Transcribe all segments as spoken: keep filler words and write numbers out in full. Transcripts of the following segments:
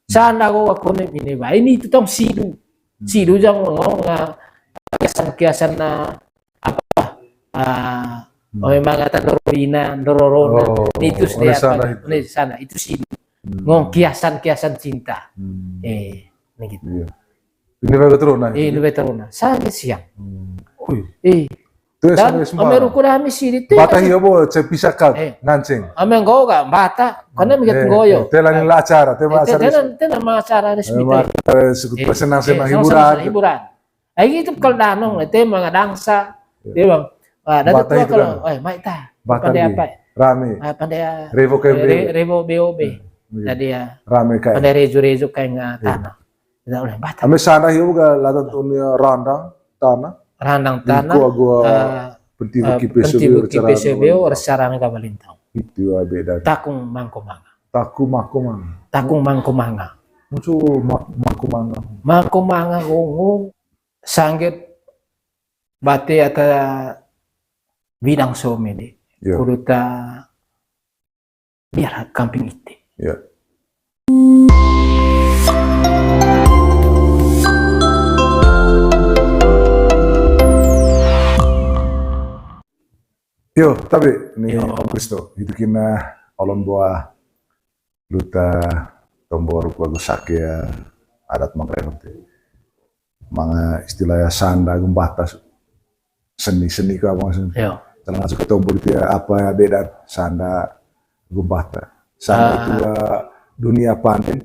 Sanda ko aku ne ini ba. Ini itu tong sidu. Sidu jang ngong, ah, kiasan-kiasan na apa? Ah, oh, memang kata ndororina, ndororona. Oh, ini itu oleh sanda itu. Ini sanda itu sidu. Ngong kiasan-kiasan cinta. Eh, ini gitu. Iya. Ini baru turun nah. Eh, ini baru turun nah. Sangat siang. Eh. Itu dan ame ruku dami sidi te. Bata hio bo, ce pisaka nganceng. Ame nggo ga bata, kone miget nggoyo. Te lani la acara, te ma acara. Te ma acara resmi te. Senang-senang hiburan. Ai gitu kalau danong, te manga dangsa. Te bang. Wah, datu tua kalau, eh, mai ta. Pandai apa? Rame. Ah, pandai, ah, revo kayak revo B O B. Jadi ya. Rame kayak. Pandai rejo-rejo kayak tanah. Tidak oleh bata. Ame sanda hio ga latan tunia randang tanah. Randang tanah. Gua, gua penti buki P C B, recarana ka Balintang. Itu beda. Takung mangko manga. Takung mangko manga. Takung mangko manga. Muncul mangko manga. Mangko manga gongo sangget bate ata bidang somede. Kudu ta biar kamping ite. Ya. Yo, tapi ini Kristo, itu kina olon buah luta tombor kuagu sake ya adat mangkreon te. Manga istilah ya sanda gembata seni-seni ke apa maksudnya? Iya. Termasuk ke tombol itu ya apa ya beda sanda gembata. Sanda itu ya dunia panen.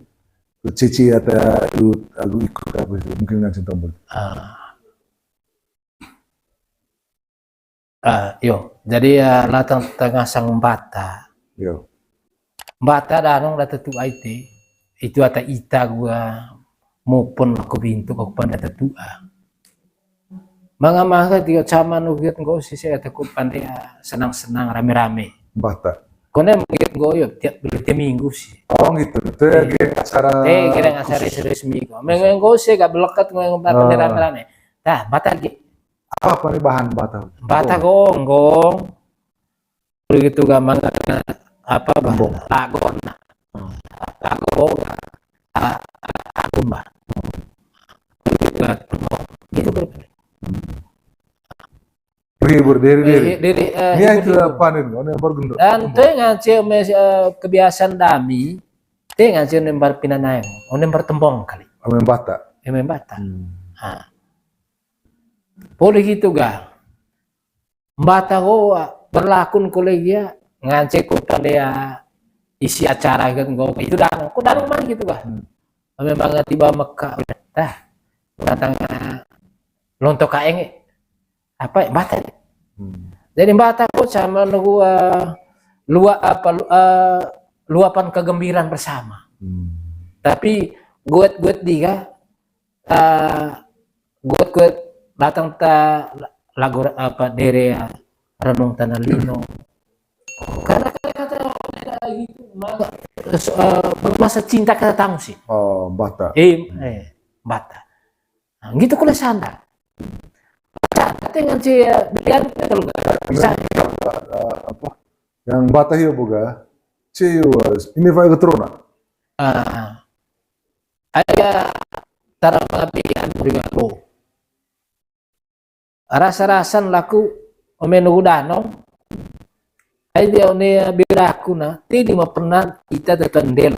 Cici atau lu aku ikut apa itu mungkin nganceng tombol. Ah, yo, jadi ya latang tengah sang bata. Yo. Bata danong data tu aite, itu ata ita gua mupun aku bintu aku panda tetua. Manga-manga tiga caman ugiat nggo sisi ataku pandai senang-senang rame-rame. Bata. Kone mungkin nggo yo tiap beli tiap minggu sih. Oh gitu. Itu ya geng acara. Eh, geng acara serius minggu. Menggo sih gak belekat nggo pandai rame-rame. Tah, bata ge. Apa nih bahan bata? Bata gonggong. Begitu gampang apa bah? Lagona. Lago aku bah. Gitu. Pergi berdiri diri. Diri. Ini itu panen kau yang bergendut. Dan tuh ngancil kebiasaan dami. Tuh ngancil nembar pinanaeng, oh nembar tembong kali. Ame bata. Ame bata. Poli gitu ga. Mbata ko berlakun kolegia ngance ko tandea isi acara gitu nggo itu danong ko danong mah gitu ga. Memang tiba Mekah udah dah datang lontok kaeng apa mbata. Jadi mbata ko sama nunggu lua apa luapan kegembiraan bersama. Tapi guet-guet diga guet-guet datang ta lagu apa dere ya renung tanah lino karena kata gitu masa cinta kata tamu sih. Oh bata. Eh, eh bata. Nah, gitu kalau sanda. Sanda dengan si biar kalau bisa apa yang bata ya boga si ini vai keturunan. Aya tara pengabdian pribadi. Rasa-rasan laku ome nugu danong. Ai dia one biraku na tini ma pernah ita tetendel.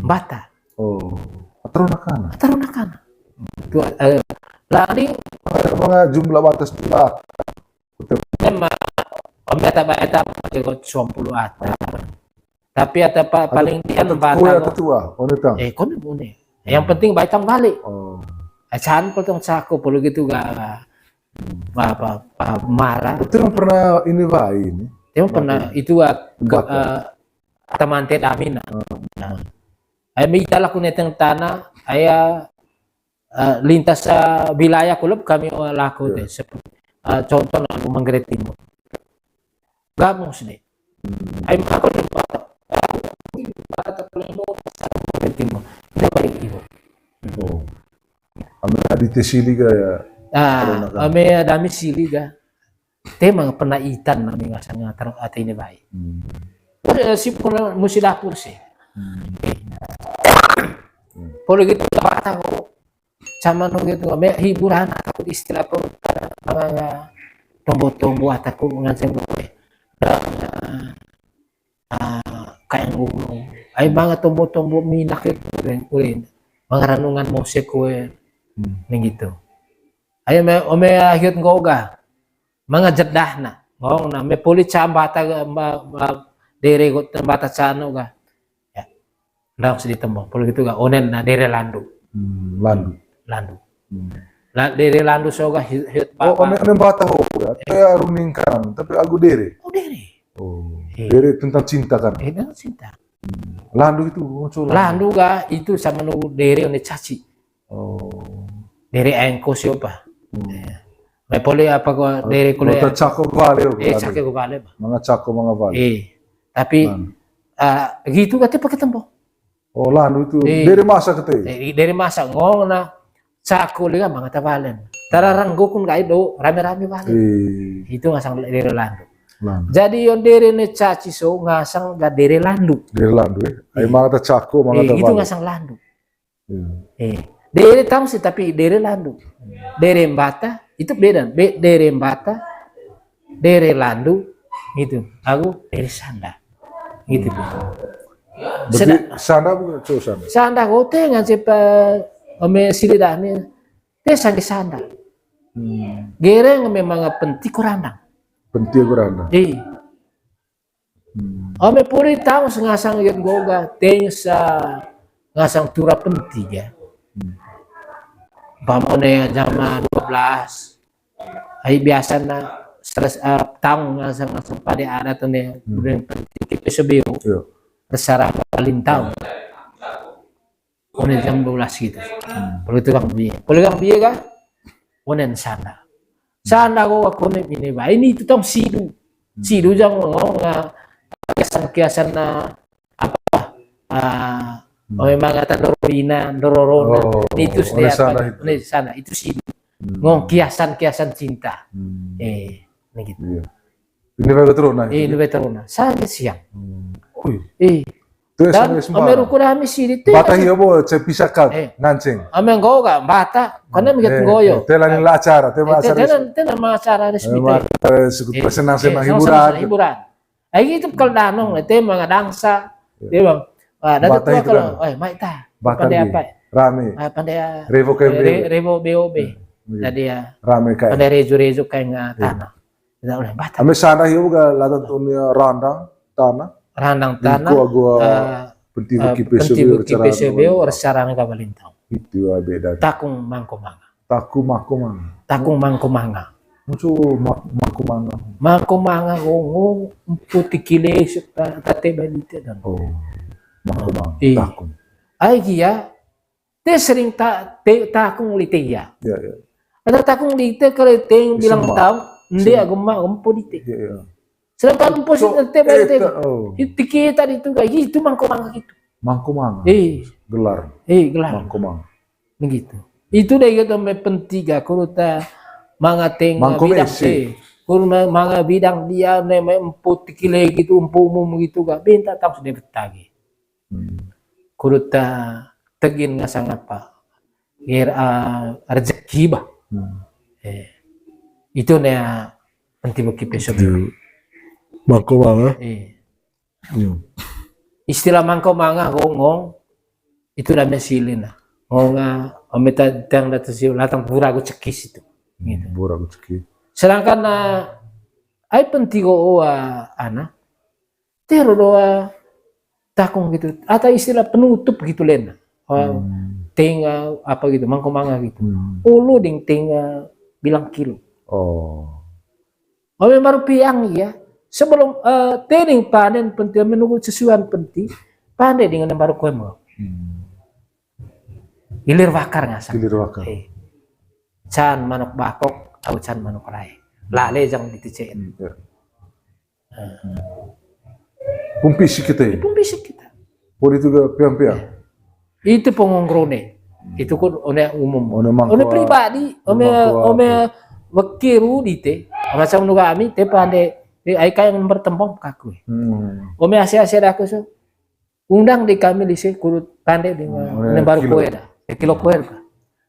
Bata. Oh, ataruna kana. Ataruna kana. Lani manga jumlah batas tu. Memang ome ata bae ata pakai kot suam puluh ata. Tapi ata paling dia bata. Eh kone bune. Yang penting bae tang balik. Acan potong saku puluh gitu ga apa marah. Itu yang pernah ini bae ini. Yang pernah itu teman te damina. Ai mita laku neteng tanah aya lintas wilayah kulub kami laku te contoh anu Manggarai Timur. Gabung sini. Ai maka lupa. Manggarai Timur. Ini baik ibu. Oh. Ame adite sili ga ya. Ah, ame adami sili ga. Te manga pernah itan nami ngasang ngatar ate ini baik. Si pun musi dapur sih. Poli gitu, Batak ko. Sama no gitu, me hiburan ataupun istilah pun, manga tombo-tombo ataupun nganceng gue. Dan, ah, kayak ngomong. Ai manga tombo-tombo minak itu, ulin, ulin. Manga ranungan musik kue. Hmm. Ning gitu. Ai me, ome ahiut nggo'o ga. Manga jedahna. Ngong na, me poli cambata ga, ma, ma, dere go tembata cano ga. Ya. Ndang sedi tembong. Poli gitu ga, onen na dere landu. Hmm, landu. Landu. Hmm. La, dere landu so ga hi-, hiut Oh, papa. Onen, onen bata ho ya. Te aru ningkanan, tapi agu dere. Oh, dere. Oh, Iya. Dere tentang cinta kan? Eh, tentang cinta. Hmm. Landu itu, oh, coba. Landu ga, itu sama nu dere one caci. Oh. Dere engko siopa. Hmm. Eh. Mai poli apa ko Oh, dere kule. Bota cako vale, oh, Eh, vale. Cako vale, bah. Manga cako, manga vale. Eh, tapi, Landu. Ah, gitu kate pakai tembong. Oh, landu itu. Eh. Dere masa kete. Eh, dere masa ngong na cako lega manga ta valen. Tara ranggo kun gai do rame-rame valen. Eh. Itu ngasang dere landu. Landu. Jadi yon dere ne caci so ngasang ga dere landu. Dere landu, eh. Ai Eh. Manga ta cako, manga Eh, ta itu valen. Ngasang landu. Iya. Eh, dere tamu sih, tapi dere landu. Dere mbata, itu beda. Be-, dere mbata, dere landu, gitu. Agu dere sanda. Gitu, Bro. Berarti sanda bukan cowok sanda? Sanda ko te ngan cepa ome sili dani. Te sangge sanda. Hmm. Gereng memang penti kurandang. Penti kurandang. Iya. Hmm. Ome poli taung sengasang yot goga, teng sa ngasang tura penti ya. Hmm. Umpama ne jam dua belas, ai biasa na seres, eh, taung ngasang, ngasang pade adat ne, hmm, bulan penti ke pesebeo. Iya. Resara paling taung. One jam dua belas gitu. Hmm. Poli tukang bie. Poli tukang bie kah? Onen sanda. Sanda ko aku ne ini ba. Ini itu tong sidu. Hmm. Sidu jang ngong, ah, kiasan-kiasan na apa? Ah, hmm. Oh, memang kata dororina, dororona. Oh, nitu one sanda itu. One sanda itu sidu. Hmm. Ngong kiasan-kiasan cinta. Hmm. Eh, ini gitu. Iya. Ini baru turun nah. Eh, ini baru turun nah. Sangge siang. Hmm. Ui. Eh. Tuh dan sama sembarang. Ome ruku dami sidi te. Bata hio bo, ce pisaka, eh, nganceng. Ome nggoyo ga, bata, karena migat nggoyo. Eh, te lani la acara, te ma acara. Te, te, te nama acara resmi. Te ma acara resmi, eh, senang-senang, eh, hiburan. Senang-senang hiburan. Ai gitu kalau danong, te manga dangsa. Iya. Dia bang. Wah, datu bata tua itu kalau, kan. Eh, mai ta. Bata pande apa? Rame. Ah, pande ya. Revo, eh, kembe. Re-, revo B O B. Eh, iya. Jadi ya. Rame kayak. Pande rejo-rejo kayak nggak tanah. Tidak boleh batal. Ame sana hiu ga latan tunia randang tanah. Randang tanah. Ingko agu, eh, penti, eh, beki penti pesebeo, beki pesebeo, resaran ka balintang. Itu, ah, beda. Takung mangko manga. Takung mangko manga. Takung mangko manga. Mucu ma-, mangko manga. Mangko manga gongo, empu tikile, ta-, tate balite dan. Oh, mangko manga. Iya. Takung. Ai kia, te sering ta-, te-, takung lite ya. Ya, ya. Ada takung lite kali te bilang tahu, nde agama empu lite. Ya, ya. Sedangkan empu si te, te, oh. Itu kita itu kayak gitu, mangko manga gitu. Mangko manga. Eh. Gelar. Eh, gelar. Mangko manga. Begitu. Itu deh gitu, me pentiga, kuruta manga teng mangko bidang, eh. Kuru ma-, manga bidang dia, ne me empu tikile gitu, empu umum gitu, gak bentar tahu sudah betagi. Hmm. Kuruta tegin ngasang apa? Ger, ah, rezeki bah. Hmm. Eh. Itu ne, ah, penti beki pesebeo. Mangko manga. Eh. Hmm. Istilah mangko manga gongo, itu dame silin nah. Ngonga, ome ta-, tang data si latang bura go cekis itu. Gitu. Bura go cekis. Sedangkan, ah, ai penti go, ah, ana, tero doa takung gitu. Atau istilah penutup gitu lena. Ah, hmm. Tenga apa gitu, mangko manga gitu. Hmm. Ulu ding tenga bilang kilo. Oh. Ome baru piang iya. Sebelum, eh, tening panen penti, menunggu sesuan penti, pande dengan yang baru kue mau. Hmm. Ilir wakar ngasang. Ilir wakar. Eh. Can manuk bakok, au can manuk rai. Lale jang ditecek. Hmm, iya. Pung pisik kita ya? Pung pisik kita. Pun itu ke piang-piang? Iya. Itu pengongkrone. Itu kan one umum. One mangko, one pribadi, one mangko ome wekiru dite. Macam nu kami, te pande, te ai kayak bertembang kaku. Hmm. Ome ase-ase daku so. Undang di kami lise kurut pande di ma-, hmm, oh, ya, ne baru kilo. Koe dah. Eh, kilo koe dah.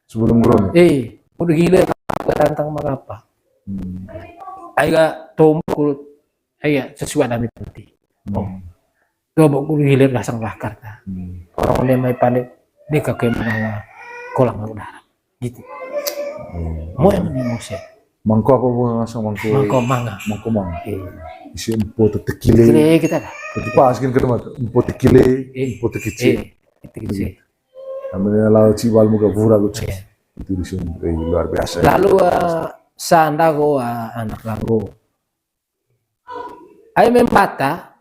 Sebelum ground ya? Eh, udah gila tantang mangapa. Hmm. Aiga tombo kurut, aiga sesuai dami penti. Hmm. Oh. Tombo kurut hilir dasang lakar ta. Hmm. Orang ne mai pande di kaki menengah kolam udara. Gitu. Hmm. Mau yang ini mau saya. Mangko apa bu ngasang mangko? Mangko manga. Mangko manga. Iya. Isi empo tetekile. Tetekile kita dah. Tapi pas gini ketemu empo tekile, iya, empo tekice. Iya, tekice. Gitu. Namanya laut Cibal muka pura lucu. Iya. Itu di sini, eh, luar biasa. Lalu, eh, sanda ko, eh, anak lagu. Ai membata,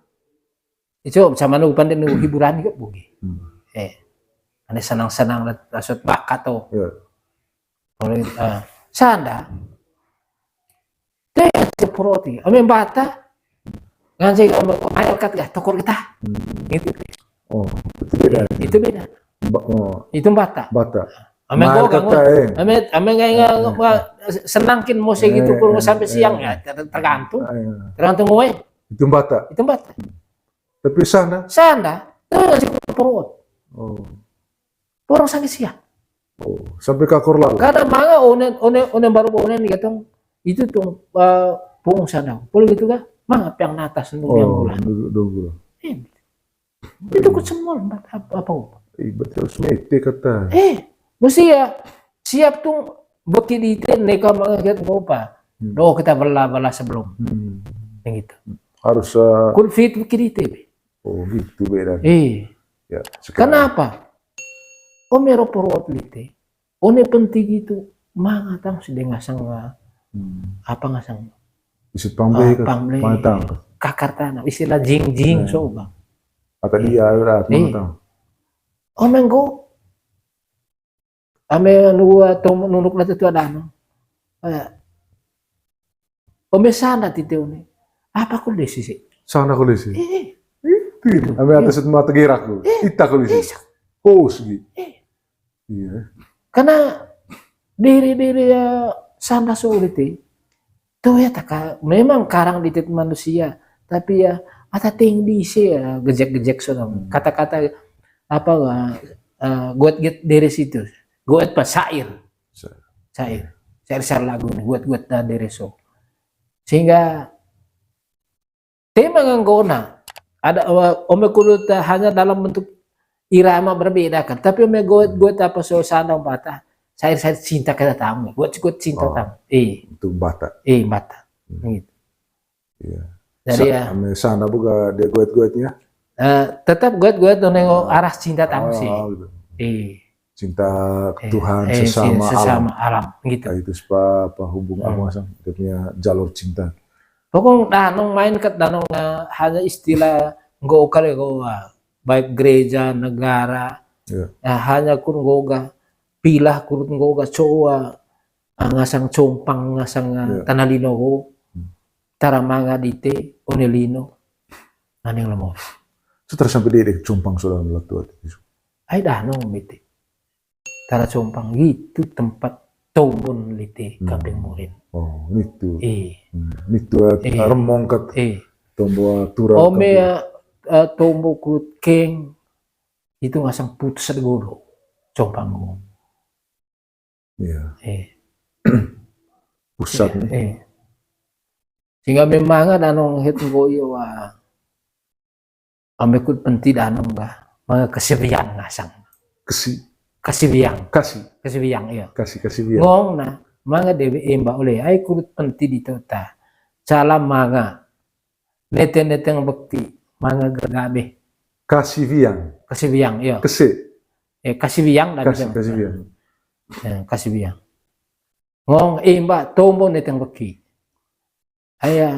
itu sama nu pande nu hiburan juga bugi. Hmm. Eh, ane senang-senang lah, maksud bakat tuh. Iya. Kalau, eh, sanda, teh, seproti, ame bata, nganjai, ame, air kat gak, tokor kita. Hmm. Gitu. Oh, itu beda. Itu beda. Ba-, oh. Itu bata. Bata. Ame gua kata, eh. Ame, ame nggak, nggak, eh, nggak, senangkin musik itu kurang sampai siang, ya, ter-, tergantung. Eh. Tergantung gue. Itu bata. Itu bata. Tapi sanda? Sanda, eh, si perut. Oh. Orang sakit siap. Oh, sampai kakor lalu. Karena manga onen, onen, onen baru onen nih katong. Itu tuh, eh, pung sana. Boleh gitu kah? Manga piang natas nunggu yang bulan. Oh, dulu, dulu. Eh, itu kok semua empat apa, apa, apa? Eh, berarti harus mete kata. Eh, mesti ya siap tuh buat kidite neka manga gitu apa. Hmm. Doh kita bela-bela sebelum. Hmm. Yang gitu. Harus, eh, kun fit kidite be. Oh, gitu beda. Eh. Ya, sekarang. Kenapa? Ome ro porot lite. One penting itu manga tang sudah ngasang, hmm, apa ngasang? Isi pamble, ah, ke pamble. Pamble tang. Kakar tanah, istilah jing-jing, nah, so bang. Apa dia udah, eh, manga tang. Ome nggo, ame nua tom nunuk lata tu ada no. Eh. Ome sana tite one. Apa ko lesi sih? Sana ko lesi. Eh, eh. Ih, ame atas itu mata gerak lo. Eh, ita ko lesi. Eh, sa- oh, segi. Eh. Iya. Karena diri-diri ya sana so liti. Tuh ya taka, memang karang di tit manusia, tapi ya ata ting di isi ya gejek-gejek so. Hmm. Kata-kata apa, eh, eh, guat-guat dari situ. Guat pas syair. Sa- syair. Syair-syair lagu nih, guat-guat dan dari so. Sehingga tema nganggona ada, eh, ome kudu ta hanya dalam bentuk irama berbeda kan, tapi ome goet-goet apa so sandang patah, syair-syair cinta kita tamu, goet-goet cinta tamu. Eh. Itu bata. Eh, bata. Hmm. Gitu. Iya. Jadi sa- ya, ame sanda buka dia goet-goetnya. Eh, tetap goet-goet nengok arah cinta tamu sih. Oh, gitu. Eh. Cinta, eh, Tuhan, eh, sesama, sesama alam. Alam, gitu. Nah, itu sepa-, apa hubung, hmm, apa, dia punya jalur cinta. Pokoknya danong main kat danong, eh, hanya istilah nggo kali nggo, ah, baik gereja, negara, ya, eh, hanya kun nggo ga, pilah kurut nggo ga coa, ah, ngasang compang, ngasang, ah, ya, tanah lino nggo, hmm, tara manga dite, one lino, naning lemo. Setelah sampai di, di compang sudah meletup. Ai danong miti. Tara compang itu tempat tombon lite, hmm, kaping murin. Oh, nitu. Eh. Hmm, nitu, eh, eh, remong kat, eh, tombo tura ome kaping. Eh, eh, tombo kurut keng itu ngasang putus ada golo compang. Iya. Eh. Pusat, iya, nih. Eh. Sehingga memang ada nong het nggo iyo wa. Ame kut penti danong ga, manga kasiwiang ngasang. Kasi. Kasiwiang. Kasi. Kasiwiang, iya. Kasi, kasiwiang. Ngong na, manga dewe emba ole, ai kurut penti di tota. Cala manga. Neteng-neteng bekti, manga gergabe. Kasiwiang. Kasiwiang, iya. Kese. Eh, kasiwiang, kasi, kasiwiang. Eh, kasiwiang. Ngong emba tombo neteng bekti. Aya,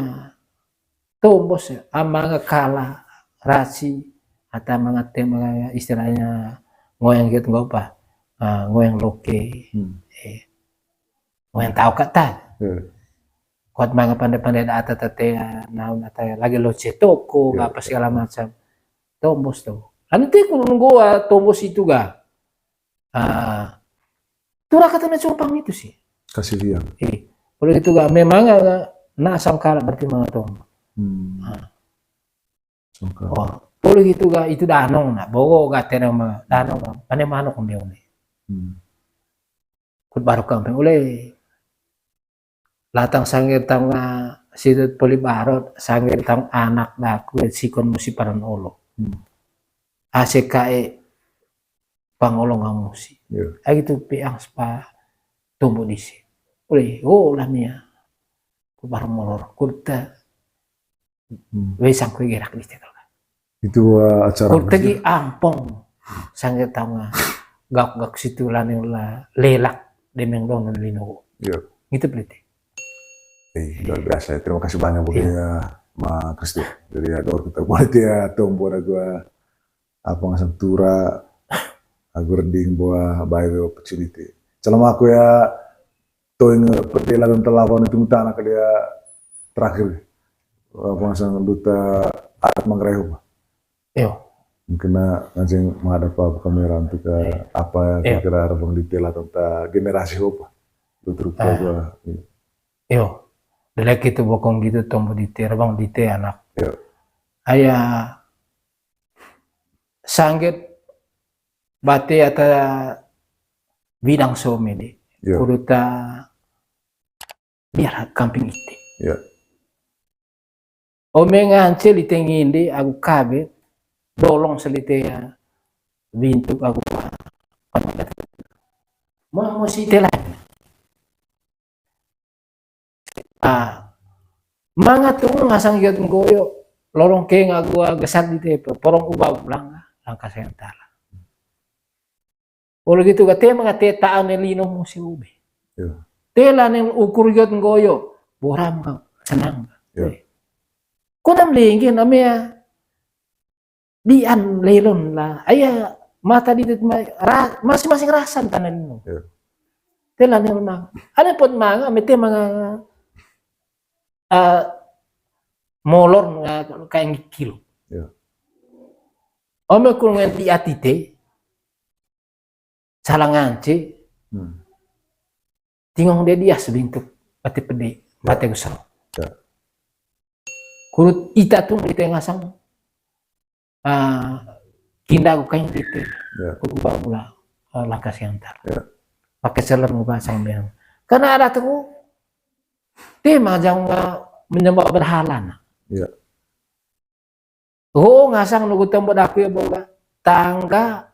tombos ya, amanga kala, rasi, ata manga tem-, istilahnya ngoyang gitu, nggak apa, ah, ngoyang loke, hmm, eh, ngoyang tau kata. Hmm. Kuat manga pandai-pandai da ata tate, ah, naun ata lagi loce toko, ya, apa segala macam. Tombos tuh. Nanti ku nunggu, ah, tombos itu ga. Ah, tura kata na compang itu sih. Kasiwiang. Eh, kalau itu ga memang, ah, na sangkala berarti manga tong. Hmm. Ah. Sangkala. Oh, Poli gitu ga itu danong na, bogo ga tena ma danong ga, pane manuk mbe one. Hmm. Kut baru kampung ule. Latang sangger tang, ah, sidut poli barot, sangger tang anak daku, sikon musi paran olo. Hmm. Ase kae pangolong amusi. Iya. Ai gitu peang spa tumbuh disi. Ule, oh, lah nia. Ku baru molor, kurta. Hmm. Wesang ku gerak di situ. Itu, eh, acara kurta apa sih? Gi ampong. Sangger tang, ah, gak-gak situ lah nih lah lelak demeng donon lino. Iya. Gitu pelite. Eh, luar biasa ya. Terima kasih banyak, iya, pokoknya, Ma Kristi. Jadi ya, dor kita buat ya, tombo ada gua apa ngasang tura, agur ding buah bae opportunity. Selama aku ya, toing pede lagu telepon itu minta anak dia terakhir. Apa ngasang duta adat Manggarai apa? Iyo. Mungkin na nganceng menghadap ke kamera untuk, eh, apa yang, iyo, kira-kira Bang Dite lah tentang generasi apa? Lu terus, eh, apa? Iyo. Iyo. Delek itu bokong gitu tombo Dite, Bang Dite anak. Iyo. Aya sangget bate ata bidang somede. Iyo. Kuduta biar kamping ite. Iyo. Ome ngance lite nginde agu kabe, dolong selite ya, bintuk agu pa-, mau, mau si ite lain. Ah, manga tu ngasang giot nggoyo, lorong ke ngagu gesak di tepe, porong uba ulang, langkah saya entah lah. Olo gitu ga te manga te taan ne lino musi ube. Iyo. Te la ne ukur giot nggoyo, boram ka, senang ka. Iyo. Ko nam linggi namanya dian lelon la. Aya mata di ra-, masing-masing rasan tanan lino. Iyo. Te la ne manga. Ada pot manga, mete manga, eh, molor nga kayak kilo. Iyo. Ome kurungan di ati te, salah ngance, hmm, tingong dia dia sebintuk, bate pede, iyo, bate gusang. Iyo. Kurut ita tu di tengah sang, ah, kinda ku kain itu. Iyo. Ku ubah mula, eh, langkah siantar. Iyo. Pakai seler ngubah sang bilang. Karena ada tuh, tema jangan menyembah berhala, nah. Iyo. Oh, ngasang nugu tombo daku ya boga. Tangga.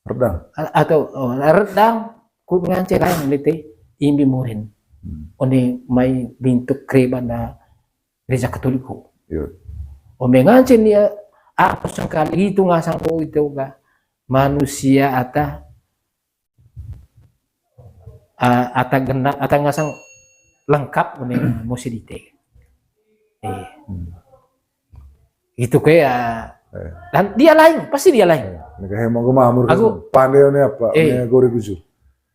Redang. A-, atau, oh, redang, ku ngance kain lite, imbi murin. Hmm. One mai bintuk kereban da gereja Katoliko. Iyo. Ome ngance nia, aku sangkali itu ngasang ko itu ga. Manusia ata ah, ata genap, ata ngasang lengkap kuning musi dite. Eh. Hmm. Gitu ke ya. Eh. Dan dia lain, pasti dia lain. Eh, ini kayak mau ke Mamur aku kan, pandai ini apa? Eh. Ini gore guju.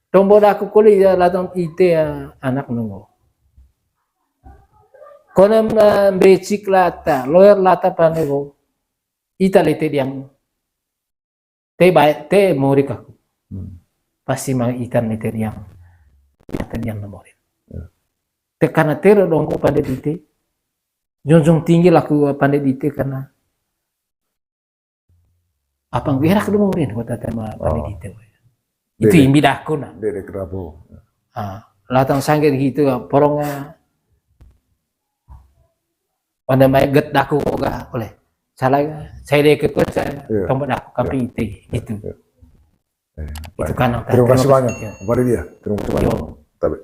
Tombo daku kuli ya latang ite ya anak nunggu. Konem, eh, becik lata, lawyer lata pandai ko. Ita lete diang. Te bae, te murid aku. Hmm. Pasti mang itan ni te diang. Itan te diang na murid. Ya. Te karena te ro dongko pandai dite. Junjung tinggi laku pandai dite karena apa ngerak do murid kota tema pandai dite. Itu imbi daku na. Dede kerabo. Ah, latang sangge gitu, porong, ah, Anda mai get daku kok gak boleh. Salah, saya deh ke saya, iya, tombol daku, iya, kamping itu, iya, gitu. Iya. Eh, itu baik. Kan yang terima kasih banyak. Iya. Kepada dia. Terima kasih banyak. Yo. Tapi